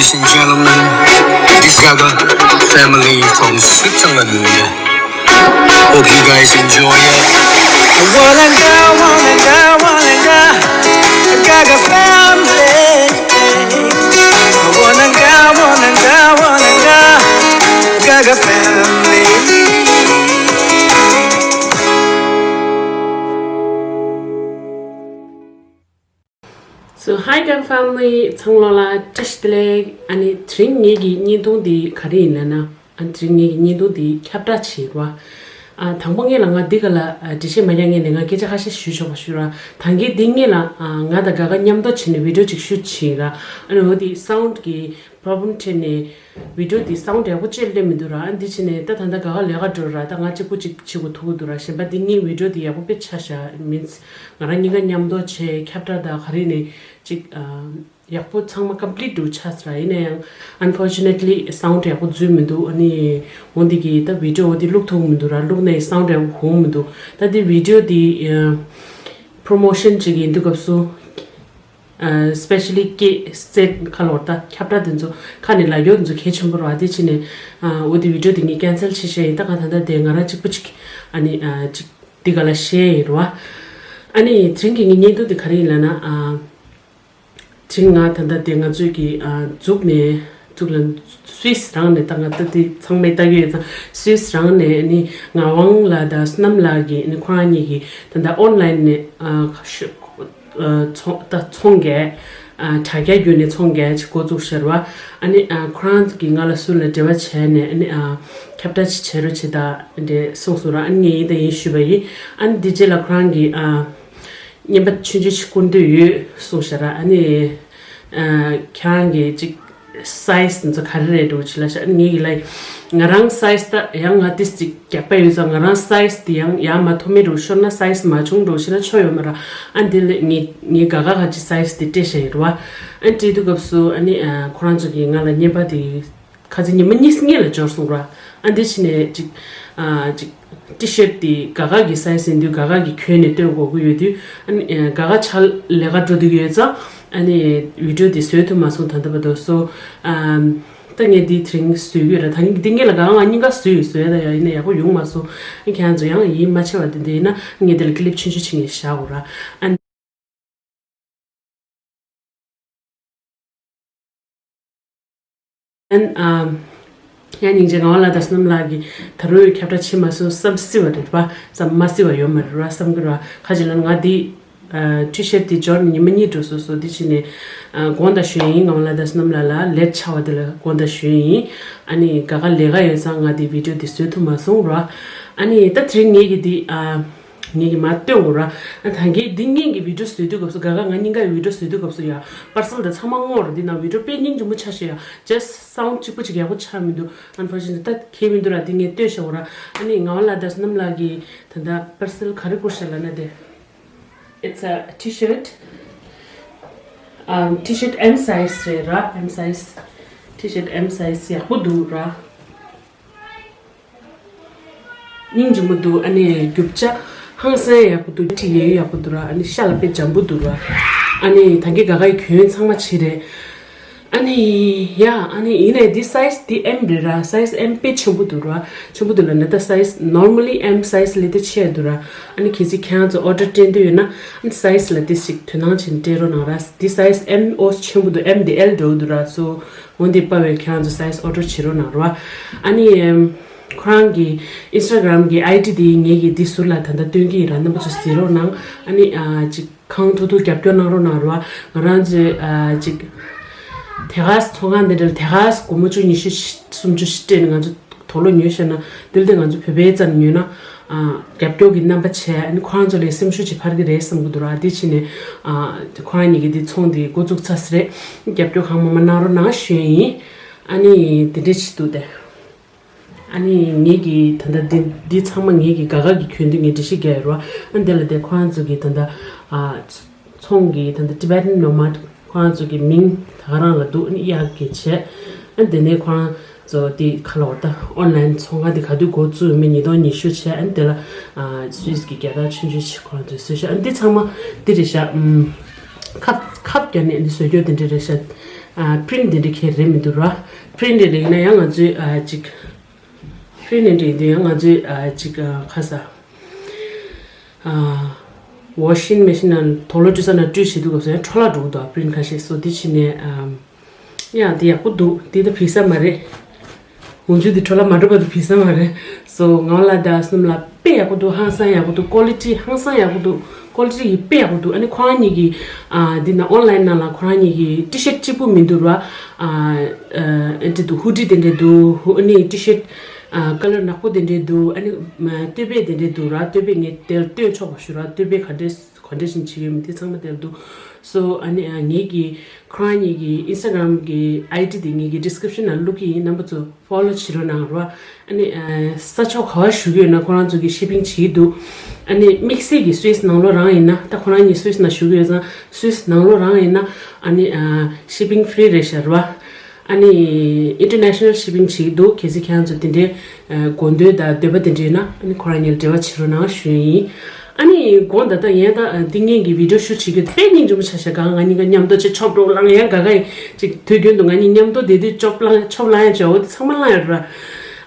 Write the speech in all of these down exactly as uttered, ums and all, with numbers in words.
Ladies and gentlemen, this is Gaga family from Switzerland. Hope you guys enjoy it. Wananga, wananga, wananga, Gaga family. Wananga, wananga, wananga, Gaga family. So, hi Gaga family, ཚང་མ་ལ་བཀྲ་ཤིས་བདེ་ལེགས། ཨ་ནི་དེ་རིང་ངེད་ཀྱི་བརྙན་ཐུང་འདི་ག་རེ་ཡིན་ལབ་ན། ཨ་དེ་རིང་ངེད་ཀྱི་བརྙན་ཐུང་འདི་ཁྱབ་བསྒྲགས་བྱེད་རོགས། ཨ་དང་པོ་ངེད་ལ་ང་འདི་ག་ལ་ཨ་འགྲེལ་བཤད་མ་རྒྱག་ངེད་ནས་ང་སྐད་ཆ་ཁ་ཤས་ཞུས་ཆོག་པ་ཞུ་ར། ད་གིན་འདི་ངེད་ལ་ཨ་ང་དང་ག་ག་མཉམ་དུ་བྱས་ནས་བི་ཌིའོ་ཅིག་ཤུཊ་བྱས་ར། ཨ་ནི་འོ་དེ་སའུན་ཌི་གི་པོ་རོབ་ལེམ་འཕྲད་ནས་བི་ཌིའོ་དེ་སའུན་ཌི་ཡག་པོ་ཅིག་སླེབས་མི་འདུག་ར། ཨ་འདི་བྱས་ནས་ད་ད་ལྟ་ག་ག་ལས་ཀ་འགྲོ་ར། ད་ང་གཅིག་པུ་ཅིག་བྱེད་དགོས་ཐུག་གི་འདུག་ར། གཞན་པ་འདི་ངའི་བི་ཌིའོ་དེ་ཡག་པོ་དཔེ་ཆགས་ཤག་མིན་ང་རང་གཉིས་ཀ་མཉམ་དུ་བྱས་ཁྱབ་བསྒྲགས་དང་ག་རེ་ནས་ཅིག་ཨ་ཡག་པོ་ཚང་མ་ཀམ་པི་ལིཊ་འགྲོ་ཆགས་ས་ར། ཡིན་ན་ཡང་ཨན་ཕོར་ཅུ་ནེ་ཊི་ལི་སའུན་ཌི་ཡག་པོ་འཛུལ་མི་འདུག་ཨ་ནི་འོ་འདི་གི་ད་བི་ཌིའོ་འོ་འདི་བླུག་ཐུབ་མི་འདུག་ར། བླུག་ནའི་སའུན་ཌི་ཡག་པོ་གོ་མི་འདུག་ད་འདི་བི་ཌིའོ་འདི་ཨ་པོ་རོ་མོ་ཤན་ཅིག་ཡིན་དུས་སྐབས་སུ་ཨ་སི་པེ་ཤ་ལི་སྐད་སེ་ཁ་ལོར་ད་ཁྱབ་བསྒྲགས་དེ་ཚོ་ཁ་ནས་ལབ་རྒྱུ་དེ་ཚོ་གལ་ཆེན་པོ་ར། དེ་ཕྱིན་ནས་ཨ་འོ་དེ་བི་ཌིའོ་དེ་ངས་ཀན་སེལ་བྱེད་བཞག་ཡིན། ད་ང་ད་ལྟ་དེ་ང་རང་གཅིག་པུ་གཅིག་ཨ་ནི་ཨ་གཅིག་འདི་ག་ལ་བཤད་ཡིན་ར། ཨ་ནི་དེ་རིང་གི་ངའི་བརྙན་ཐུང་དེ་ག་རེ་ཡིན་ལབ་ན། ཨ་དེ་རིང་ང་ད་ལྟ་དེ་ང་ཚོས་ཀྱི་ཨ་འཛུགས་ནས་འཛུགས་ལ་སུད་སི་རང་ནས་ད་ང་ད་དེ་ཚང་མས་ལྟ་གི་ཡོད་ཙང་། སུད་སི་རང་ནས་ཨ་ནི་ངག་དབང་ལགས་དང་བསོད་ནམས་ལགས་ཀྱིས་ཨ་ནི་ཁོ་རང་གཉིས་ཀྱིས་ད་ལྟ་ཨོན་ལན་ནས་ཨ་ཤ་ཨ་ཚོང་ད་ཚོང་རྒྱག་ཨ་དྲ་རྒྱ་བརྒྱུད་ནས་ཚོང་རྒྱག་ཅིག་འགོ་བཙུགས་ཤར་བ། ཨ་ནི་ཨ་ཁོ་རང་གིས་ང་ལ་སུད་སི་ལ་འབྲེལ་བ་བྱས་ནས་ཨ་ནི་ཨ་ཁྱབ་བསྒྲགས་ཅིག་བྱེད་རོགས་བྱེད་ད་འདྲས་གསུངས་སོང་ར། ཨ་ནི་ངས་ཡིན་ད་ཡིན་ཞུས་པ་ཡིན། ཨ་ནི་འདི་རྗེས་ལ་ཁོ་རང་གིས་ཨ་རྔན་པ་ཆུང་ཆུང་ཅིག་བསྐུར་འདོད་ཡོད་གསུངས་ཤར་ར། ཨ་ནི་ཨ་ཁྱེད་རང་གིས་ཅིག་སའི་ཛི་འདི་ཚོ་ག་རེ་རེད་འགྲོ་ཅི་ལ་ཤ། ཨ་ནི་ངས་ཡིན་ལ་ང་རང་སའི་ཛི་ད་ཡང་ང་ཏིས་ཅིག་རྒྱག་པ་ཡོད་ཙང་། ང་རང་སའི་ཛི་དེ་ཡང་ཡར་མར་མཐོ་དམན་འགྲོ་ཤོར་ན་སའི་ཛི་མ་ཆུང་འགྲོ་ཤི་ན་ཆོ་ཡོད་མ་ར། ཨ་འདི་ལས་ངས་ངས་ག་ག་ག་ཅི་སའི་ཛི་དེ་སྤྲད་བཞག་ཡོད་ར་བ། ཨ་འདི་དུས་སྐབས་སུ་ཨ་ནི་ཨ་ཁོ་རང་ཚོ་གིས་ང་ལ་རྔན་པ་དེ་ཁ་ཚིག་ཉི་མ་གཉིས་སྔོན་ལ་འབྱོར་སོང་ར། ཨ་འདི་ཕྱིན་ནས་ཅིག་ཨ་ཅིག་ཊི་ཤར་ཊི་དེ་ག་ག་གི་སའི་ཛི་ཡིན་དུས་ག་ག་གི་གྱོན་ནས་སྟོན་དགོས་ཀྱི་ཡོད་དུས། ཨ་ནི་ཨ་ག་ག་ཕྱག་ལས་ཀ་འགྲོ་སྡོད་ཀྱི་ཡོད་ཙང་། ཨ་ནི་བི་ཌིའོ་དེ་བཟོས་ཐུབ་མ་སོང་ད་ལྟ་བར་དུ། སོ་ཨ་ད་ངས་འདི་དེ་རིང་བཟོས་ཡོད་ར། ད་ངས་འདི་སྔོན་ལ་གང་ང་གཉིས་ཀ་བཟོས་ཡོད། བཟོས་ད་ཡ་ཡིན་ན་ཡག་པོ་ཡོང་མ་སོང་། ཨ་ཁྱེད་རང་ཚོ་ཡང་ཡིད་མ་ཆེས་པ་དེ་འདྲ་ཡིན་ན་ངས་འདི་ལ་ཀི་ལིབ་ཆུང་ཆུང་ཅིག་ངས་བཞག་གོ་ར། ཨ་ཨ་ཡང་སྙིང་རྗེ་ངག་དབང་ལགས་དང་བསོད་ནམས་ལགས་ཀྱིས་ད་རུང་ཁྱབ་བསྒྲགས་བྱེད་མ་སོང་བསམ་སྲིད་པ་རེད་པ། བསམ་མ་སྲིད་པ་ཡོད་མ་རེད་ར། བསམ་གི་ར། ཁ་ཅིག་ལ་ང་འདི་ཨ་ཊི་ཤར་ཊི་དེ་འབྱོར་ནས་ཉི་མ་གཉིས་འགྲོ་སོང་སོང་། དེ་ཕྱིན་ནས་ཨ་དགོངས་དག་ཞུ་ཡིན། ངག་དབང་ལགས་དང་བསོད་ནམས་ལགས་ལ་ལེཊ་ཆགས་པ་དེ་ལ་དགོངས་དག་ཞུ་ཡིན། ཨ་ནི་ག་ག་ལས་ཀ་ཡོད་ཙང་ང་དེ་བི་ཌིའོ་དེ་བཟོ་ཐུབ་མ་སོང་ར། ཨ་ནི་ད་དེ་རིང་ངེད་ཀྱི་དེ་ཨ་ངེད་ཀྱི་མ་སྟོན་དགོས་ར། ཨ་ད་གིན་འདི་སྔོན་གྱི་བི་ཌིའོ་བཟོ་དུས་སྐབས་སུ་ག་ག་ང་གཉིས་ཀ་ཡི་བི་ཌིའོ་བཟོ་དུས་སྐབས་སུ་ཡ་པར་སེལ་དང་ཚང་མ་སྔོ་ར། འདི་ནང་བི་ཌིའོ་དཔེ་སྙིང་རྗེ་མོ་ཆགས་ཤག་ཡ། ཇ་སི་སའུན་ཌི་གཅིག་པོ་ཅིག་ཡག་པོ་ཆགས་མི་འདུག་ཨན་ཕོར་ཅུ་ནེ་ཊི་ད་ཁྱད་མི་འདུག་ར། འདི་ངས་སྟོན་བཞག་གོ་ར། ཨ་ནི་ངག་དབང་ལགས་དང་བསོད་ནམས་ལགས་ཀྱིས་ད་ལྟ་པར་སེལ་ག་རེ་བསྐུར་ཤག་ལབ་ན་དེ། It's a T-shirt. Um, T-shirt M size རེད་ར། M size. T-shirt M size ཡག་པོ་འདུག་ར། སྙིང་རྗེ་མོ་འདུག་ཨ་ནི་རྒྱུ་ཆ་ཧང་སང་ཡག་པོ་འདུག་ཁྲི་ཡོད་ཡག་པོ་འདུག་ར། ཨ་ནི་ཤ་ལ་དཔེ་འཇམ་པོ་འདུག་ར། ཨ་ནི་ད་གིན་ག་ག་ཡི་གྱོན་ཚང་མ་བྱས་རེད། ཨ་ནི་ཡ་ཨ་ནི་ཡིན་ནའི་འདི་སའི་ཛི་འདི་M རེད་ར། སའི་ཛི་M དཔེ་ཆེན་པོ་འདུག་ར། ཆེན་པོ་འདུག་ལབ་ན་ད་སའི་ཛི་normally M སའི་ཛི་ལས་དེ་ཆེ་འདུག་ར། ཨ་ནི་གལ་སྲིད་ཁྱེད་རང་ཚོ་ཨོ་ཌར་སྤྲད་འདོད་ཡོད་ན་ཨ་ནི་སའི་ཛི་ལ་དེ་ཞིག་དོ་སྣང་བྱས་ནས་སྤྲད་རོགས་གནང་ར། འདི་སའི་ཛི་M འོ་ཆེན་པོ་འདུག M དེ་L འདྲ་བོ་འདུག་ར། སོ། འོན་ཏེ་དཔའ་བའི་ཁྱེད་རང་ཚོ་སའི་ཛི་ཨོ་ཌར་བྱེད་རོགས་གནང་རོགས། ཨ་ནི་ཨམ་ཁོ་རང་གི་ཨིན་སི་ཊ་གྷ་རམ་གི་ཨའི་ཌི་དེ་ངེད་ཀྱིས་འདི་ཟུར་ལ་ད་ལྟ་སྟོན་གྱི་ཡིན་ར། རྣམ་པ་ཚོ་གཟིགས་རོགས་གནང་། ཨ་ནི་ཨ་ཅིག་གང་ཐུབ་ཐུབ་རྒྱབ་སྐྱོར་གནང་རོགས་གནང་རོགས། ང་རང་ཚོས་ཨ་ཅིག་དེ་ག་ཚོང་ཁང་འདི་འདྲ་ལ་དེ་ག་སྒོར་མོ་བཅུ་ཉི་ཤུ་སུམ་ཅུ་ཞིག་སྤྲད་ནས་ང་ཚོ་དུག་ལོག་ཉོས་བཞག་ན་འདི་ལ་དེ་ང་ཚོ་བོད་པའི་རྩ་ནས་ཉོས་ན། ཨ་རྒྱབ་སྐྱོར་གྱི་རྣམ་པ་བྱས། ཨ་ནི་ཁོ་རང་ཚོ་ལ་སེམས་ཤུགས་ཅིག་འཕར་གྱི་རེད་བསམ་གྱི་འདུག་ར། འདི་ཕྱིན་ནས་ཨ་ཁོ་རང་གཉིས་ཀྱིས་འདི་ཚོང་འདི་འགོ་བཙུགས་ཚར་ས་རེད། རྒྱབ་སྐྱོར་གང་མང་མང་གནང་རོགས་གནང་ཞུ་ཡ་ཡིན། ཨ་ནི་འདི་འདྲས་ཅིག་འདུག་སྟེ། ཨ་ནི་ངེད་ཀྱིས་ད་ལྟ་འདི་འདི་ཚང་མ་ངེད་ཀྱིས་ག་ག་གི་གྱོན་དུས་ངས་འགྲེལ་བཤད་རྒྱག་ཡོད་ར། ཨ་འདི་ལ་དེ་ཁོ་རང་ཚོ་གིས་ད་ལྟ་ཨ་ཚོང་གི་ད་ལྟ་Tibetan Nomad ཁོ་རང་ཚོ་གི་མིང་ད་ག་རང་ལ་འདུག་ཨ་ནི་གཡར་གྱི་བྱས། ཨ་འདི་ནས་ཁོ་རང་ཚོ་དེ་ཁ་ལོར་ད་ཨོན་ལན་ཚོང་ཁང་དེ་ག་དུས་འགོ་བཙུགས་ཡོད་མེད་ཉིས་སྟོང་ཉི་ཤུ་བྱས། ཨ་འདི་ལ་ཨ་སུད་སི་གི་རྒྱལ་དར་ཆུང་ཆུང་ཞིག་ཁོ་རང་ཚོས་བཟོས་ཤག་ཨ་འདི་ཚང་མ་འདི་རེད་ཤག་ཨམ་ཁབ་ཁབ་བརྒྱབ་ནས་ཨ་ནི་བཟོས་རྒྱུ་དེ་འདྲ་རེད་ཤག་ཨ་print་དེ་འདྲ་གས་རེད་མི་འདུག་ར། print་དེ་འདྲ་ཡིན་ན་ཡང་ང་ཚོས་ཨ་ཅིག print་དེ་འདྲ་ཡིན་དུས་ཡང་ང་ཚོས་ཨ་ཅིག་ཨ་ཁ་ས་ཨ་washing machine་ནང་དུག་ལོག་བཀྲུ་ས་ནང་བཀྲུས་བྱེད་དུས་སྐབས་སུ་ཡང་འཕྲོ་བརླག་འགྲོ་གི་འདུག print་ཁ་ཤས་སོ། དེ་ཕྱིན་ནས་ཨ་ཡང་དེ་ཡག་པོ་འདུག་དེ་ད་བི་ས་མ་རེད། འོན་ཀྱང་དེ་འཕྲོ་བརླག་མ་འགྲོ་བར་དུ་བི་ས་མ་རེད། སོ་ངག་དབང་ལགས་དང་བསོད་ནམས་ལགས་དཔེ་ཡག་པོ་འདུག་ཧང་སང་ཡག་པོ་འདུག quality་ཧང་སང་ཡག་པོ་འདུག quality་ཡི་དཔེ་ཡག་པོ་འདུག་ཨ་ནི་ཁོ་རང་གཉིས་ཀྱི་ཨ་འདི་ན་online་ནང་ལ་ཁོ་རང་གཉིས་ཀྱི་T-shirt་གཅིག་པུ་མི་འདུག་ར། ཨ་ཨ་འདི་འདུག hoodie་དེ་འདྲ་འདུག་ཨ་ནི་T-shirt་ཨ་color་ནག་པོ་དེ་འདྲ་འདུག་ཨ་ནི་སྟོད་པས་དེ་འདྲ་འདུག་ར། སྟོད་པས་ངས་དེར་སྟོན་ཆོག་པ་ཞུ་ར། སྟོད་པས་ག་འདྲས་ག་འདྲས་བཞིན་བྱེད་ཀྱི་ཡོད་མེད་དེ་ཚང་མ་དེར་འདུག་སོ་ཨ་ནི་ཨ་ངེད་ཀྱི་ཁོ་རང་གཉིས་ཀྱི་Instagram་གི་ID་དེ་ངེད་ཀྱི་description་ནང་བླུག་གི་ཡིན། རྣམ་པ་ཚོ་follow་བྱེད་རོགས་གནང་རོགས། ཨ་ནི་ཨ་ས་ཕྱོགས་ག་བར་བཞུགས་ཡོད་ན་ཁོ་རང་ཚོ་གི་shipping་བྱེད་ཀྱི་འདུག་ཨ་ནི་དམིགས་བསལ་གྱི་Swiss་ནང་ལོགས་རང་ཡིན་ན། ད་ཁོ་རང་གཉིས་Swiss་ནང་བཞུགས་ཡོད་ཙང་Swiss་ནང་ལོགས་རང་ཡིན་ན་ཨ་ནི་ཨ་shipping free་རེད་ཤག་ར། ཨ་ནི་international shipping་བྱེད་ཀྱི་འདུག་གལ་སྲིད་ཁྱེད་རང་ཚོ་དེ་འདྲའི་ཨ་དགོས་འདོད་དང་འདོད་པ་དེ་འདྲ་ཡོད་ན་ཨ་ནི་ཁོ་རང་གཉིས་ལ་འབྲེལ་བ་བྱེད་རོགས་གནང་ཞུ་ཡ་ཡིན། ཨ་ནི་དགོངས་དག་ད་ཡན་ད་ཏིང་ངེ་གི་video་shoot་བྱེད་རྒྱུ་དཔེ་སྙིང་རྗེ་མོ་ཆགས་ཤག་ང་གཉིས་ཀ་མཉམ་དུ་ཅིག་ཆོབ་རོགས་ལངས་ཡ་དགའ་དགའ་ཡིན། ཅིག་དུས་རྒྱུན་དུ་ང་གཉིས་མཉམ་དུ་བསྡད་དུས་ཆོབ་ལངས་ཆོབ་ལངས་ཡ་བྱ་བ་དེ་ཚང་མ་ལངས་ཡ་ར།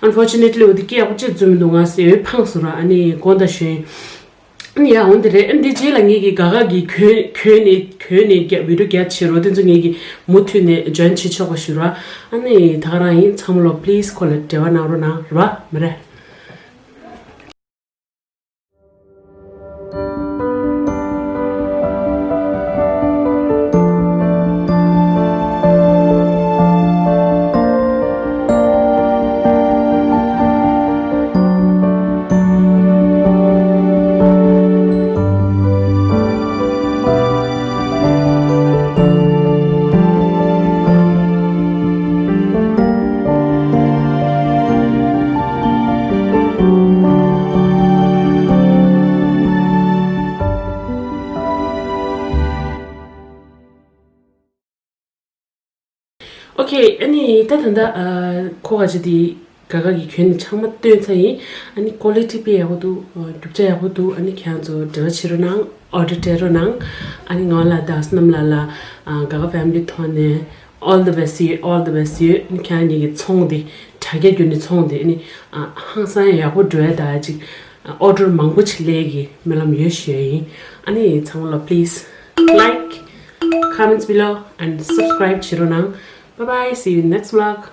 Unfortunately་འོ་དེ་སྐད་ཡག་པོ་ཅིག་བརྫུས་མི་འདུག་ང་ཟེར་འོད་ཕངས་སོང་ར། ཨ་ནི་དགོངས་དག་ཞུ་ཡིན། ཨ་ནི་ཡ་འོ་འདི་རེད། ཨ་ནི་འདི་རྗེས་ལ་ངེད་ཀྱི་དགའ་དགའ་གི་གྱོན་གྱོན་ནས་གྱོན་ནས་རྒྱ་video་རྒྱག་བྱེད་རོགས། དེ་ཚོ་ངེད་ཀྱི་མུ་མཐུད་ནས་join་བྱེད་ཆོག་པ་ཞུ་ར། ཨ་ནི་ད་ག་རང་ཡིན། ཚང་མ་ལོ་please་ཁོ་ལ་འབྲེལ་བ་གནང་རོགས་གནང་ར་མི་རེད། Okay ཨ་ནི་ད་ད་ལྟ་ཨ་ཁོ་ག་ཅི་དེ་དགའ་དགའ་གི་གྱོན་ནས་ཚང་མ་སྟོན་ཚར་ཡིན། ཨ་ནི་quality་དཔེ་ཡག་པོ་འདུག་རྒྱུ་ཆ་ཡག་པོ་འདུག་ཨ་ནི་ཁྱེད་རང་ཚོ་འབྲེལ་བ་བྱེད་རོགས་གནང་། order་སྤྲད་རོགས་གནང་། ཨ་ནི་ངག་དབང་ལགས་དང་བསོད་ནམས་ལགས་ལ་ཨ་དགའ་དགའ་family་ཐོག་ནས་all the best་ཡོད། all the best་ཡོད། ཨ་ནི་ཁྱེད་རང་གཉིས་ཀྱི་ཚོང་དེ་དྲ་རྒྱ་བརྒྱུད་ནས་ཚོང་དེ་ཨ་ནི་ཨ་ཧང་སང་ཡག་པོ་འགྲོ་ཡ་ད་ཅིག order་མང་པོ་ཅིག་སླེབས་ཀྱི་སྨོན་ལམ་ཡོད་ཞུ་ཡ་ཡིན། ཨ་ནི་ཚང་མ་ལ་please like, comments below and subscribe་བྱེད་རོགས་གནང་། Bye bye, see you in next vlog.